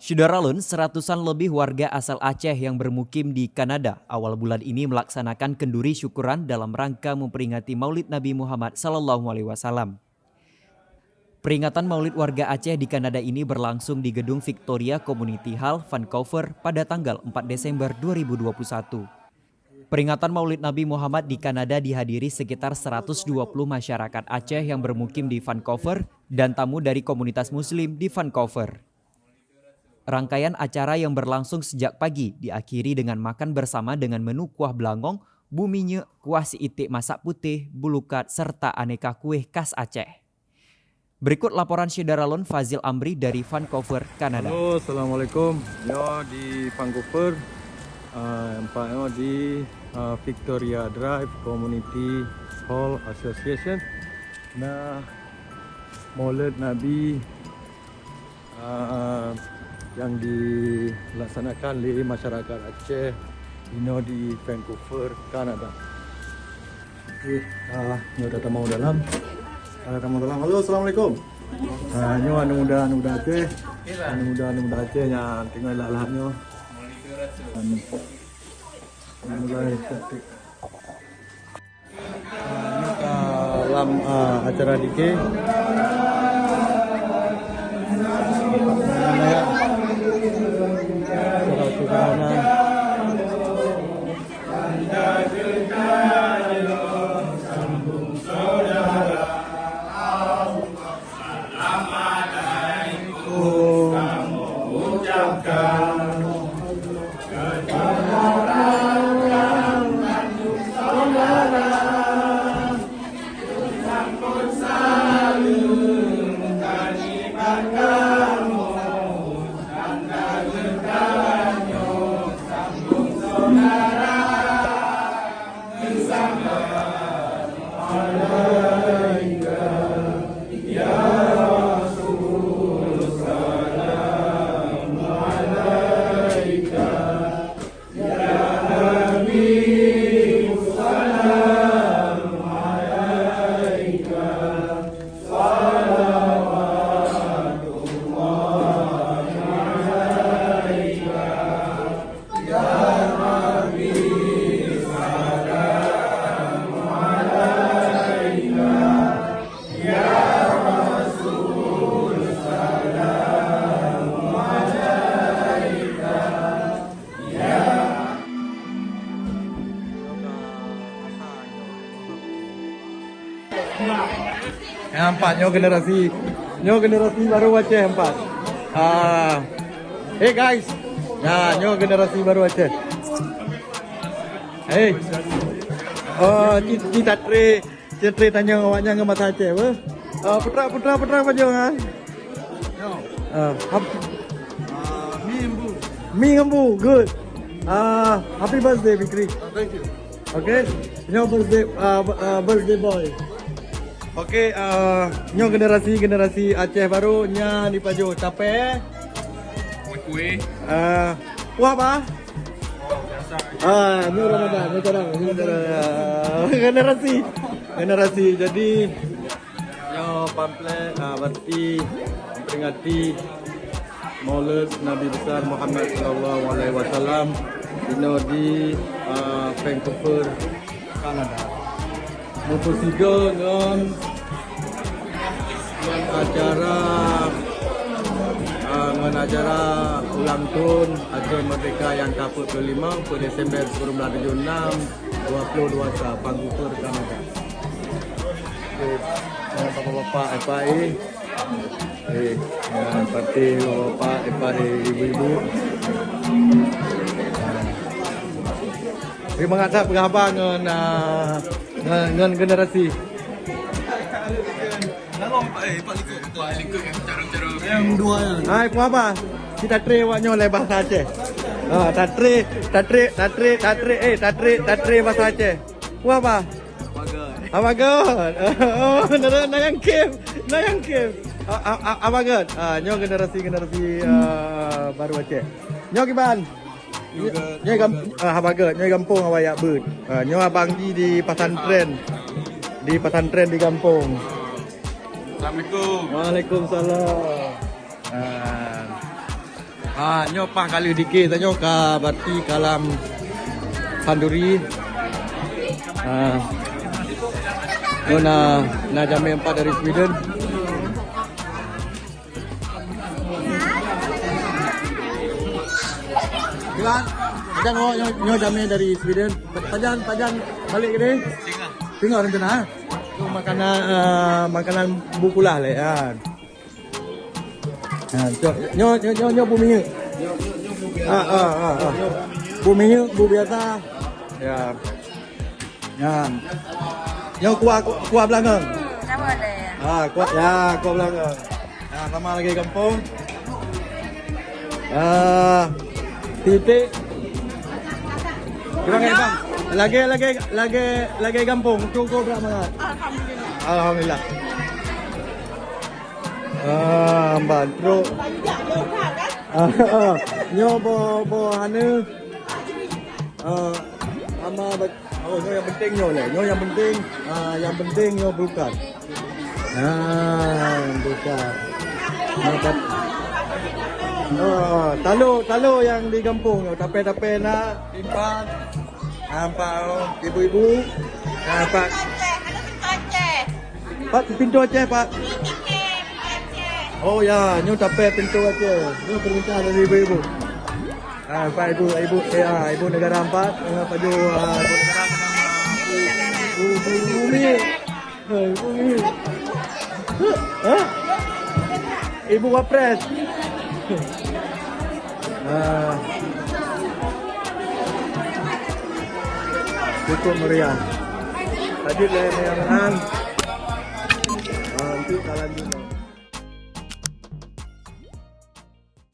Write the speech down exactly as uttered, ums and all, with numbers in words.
Syedara lôn, seratusan lebih warga asal Aceh yang bermukim di Kanada awal bulan ini melaksanakan kenduri syukuran dalam rangka memperingati Maulid Nabi Muhammad sallallahu alaihi wasallam. Peringatan Maulid warga Aceh di Kanada ini berlangsung di Gedung Victoria Community Hall, Vancouver, pada tanggal empat Desember dua ribu dua puluh satu. Peringatan Maulid Nabi Muhammad di Kanada dihadiri sekitar seratus dua puluh masyarakat Aceh yang bermukim di Vancouver dan tamu dari komunitas Muslim di Vancouver. Rangkaian acara yang berlangsung sejak pagi diakhiri dengan makan bersama dengan menu kuah belangong, buminyuk, kuah siitik masak putéh, bulukat, serta aneka kueh khas Aceh. Berikut laporan syedara lôn Fazil Amri dari Vancouver, Kanada. Halo, assalamualaikum. Nyoe di Vancouver, ah, nampak nyoe di, ah, Victoria Drive Community Hall Association. Nah, Maulid Nabi, ah, yang dilaksanakan lé masyarakat Aceh inoe di Vancouver, Kanada. Okey, ah, nyoe dah tamong dalam. Dah tamong dalam. Halo, assalamualaikum. Ah, nyoe aneuk muda, aneuk muda Aceh. Aneuk muda, aneuk muda Aceh nyang teungoh lahat-lahat nyoe. Mulai praktik. Ah, nyoe ka lam, ah, acara D K. Acara syukuran. Nyang empat, nyoe generasi, nyoe generasi baru Aceh empat. Ah. Hey guys. Nah, nyoe generasi baru Aceh. Hey. Oh, ci-, cita tre, cita tre tanyong awaknyan ngon bahasa Aceh, apa? Ah, putra, putra, putra pajoh, ah? Ah, hap- Ah, mi embu. Mi ngon bu, good. Ah, happy birthday, Fikri. Ah, thank you. Okay, nyoe birthday, ah, b-, ah, birthday boy. Okay, ah, nyoe generasi, generasi Aceh baru, nyan dipajoh capek. Kuih. Ah, puah bah? Ah, nyoe Ramadan, nyoe sekarang, nyoe sekarang. Ah, generasi, generasi. Jadi, nyoe pamflet, ah, berarti memperingati Maulid Nabi Besar Muhammad sallallahu alaihi wasallam inoe di, ah, Vancouver, Kanada. Meusigoe ngon, ngon acara, ah, ngon acara ulang tahun Aceh Merdeka nyang ka peuet ploh limong, peuet Desember sikureueng blaih tujoh enam, dua ploh dua sa, Vancouver, Kanada. Oke, bapak-bapak, F I A. Eh, ya, parti bapak-bapak, eh, parti ibu-ibu. Terima kasih peugah haba ngon, ah, ngon, ngon generasi. Hai, peue haba? Ci tatré awak nyoe lé bahasa Aceh. Ah, tatré, tatré, tatré, tatré, eh, tatré, tatré bahasa Aceh. Peue haba? Abagot. Abagot. Oh, na, na, na nyang kem. Na nyang kem. A, a, a, abagot. Ah, nyoe generasi-generasi, ah, baru Aceh. Nyoe kiban? Nyoe gam-, ah, haba gét. Nyoe gampông awak jak beuet. Ah, nyoe abang di, di pesantren. Di pesantren di gampông. Assalamualaikum. Waalaikumsalam. Ah. Ah, nyoe paih ka lheueh dikée, tanyoe ka bati kalam khanduri. Ah. Nyoe na, na jamé empat dari Sweden. Iwan, pajan nyoe, nyoe, nyoe jamé dari Sweden. Pajan, pajan balik ke ni? Singoh. Singoh rencana, eh? Tu makanan, eh, makanan bukulah leh, kan? Ha, cok. Nyoe, nyoe, nyoe, nyoe bu minyeuk. Ah, ah, ah, ah. Bu minyeuk, bu biasa. Ya. Nyan. Nyoe kuah, kuah beulangöng. Hmm, sama ada ya. Ha, kuah, ya, kuah beulangöng. Ha, sama lagèe gampông. Ah, titik. Kurang eh, bang. Lagèe, lagèe, lagèe, lagèe gampông. Cukup berat sangat. Alhamdulillah. Alhamdulillah. Ah, ban trok. Ah, ah. Nyoe boh, boh hana. Ah, ama ba-, oh, nyoe nyang penting nyoe lé. Nyoe nyang penting, ah, nyang penting nyoe bukan. Ah, bukan. Nyoe kat-, oh, talo, talo nyang di gampông nyoe, tapé-tapé na, simpan. Nampak, oh, ibu-ibu. Nampak. Pat, pintoe Aceh, Pat. Oh ya, nyoe tapé pintoe Aceh. Nyoe perintah dari ibu-ibu. Ah, Pak, ibu, ibu, ya, ibu negara empat, eh, Pak Ju, ah, ibu negara, Bu, Bu, Bu Umi. Eh, Bu Umi. Hah? Ibu Wapres. Ah. Cukup meriah. Lanjut lé meunan. Ah, untuk jalan dulu.